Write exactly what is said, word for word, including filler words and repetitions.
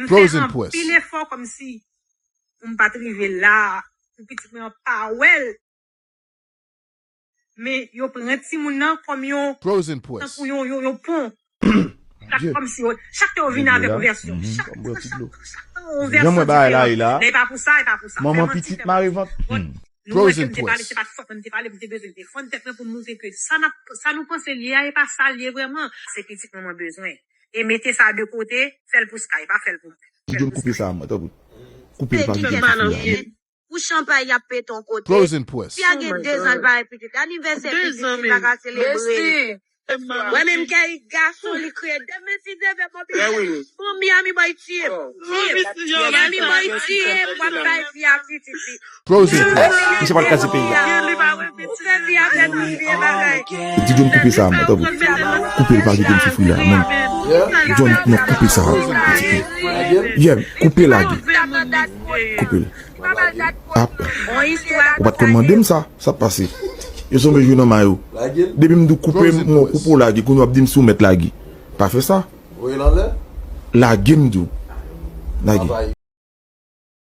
M fè anpil efò kòmsi pou m pa t rive la a, pou pitit mwen an pa wè l. Men yo pran timoun nan kòm yon, tankou yon, yon, yon pon. Chak kòmsi yo, chak tan yo vin avèk yon vèsyon. Chak, chak, chak, chak tan yon vèsyon diferan. Men e pa pou sa, e pa pou sa. Manman pitit mare vant. Nou wè ke m te pale, se pa t fòt mwen m te pale, m te bezwen defann tèt mwen pou m montre ke sa n ap, sa nou panse l ye a, e pa sa l ye vrèman. Se pitit mwen mwen bezwen. E mete sa de kote, fè l pou Sky, pa fè l pou mwen. Ti John, koupe sa, mwen, tanpri. Koupe l, pa kite m soufri la. Pou chanpay y ap pete yon kote. Fi a gen de zan l pa gen pitit. Anivèsè pitit li pa ka selebre li. Wè menm kè gason li kreye. Demen si Dye vle, bon, Miami Boy tiye m. Tiye m. Miami Boy tiye m. W ap bay fi a pitit li. Misye pa t ka di peyi a. Ou fè fi a fè tout vye bagay. Ti John, koupe sa, mwen, tanpri. Koupe l, pa kite m soufri la, mwen. John, non, koupe sa, ti John. Yeah, koupe, lage. Koupe l. Ap. Ou pa t konn mande m sa, sa pase. Yo sonje jwe nan mayo. Depi m di w koupe, mwen koupe w lage, kounye w ap di m si w mèt lage. Pa fè sa. Lage m di w. Lage.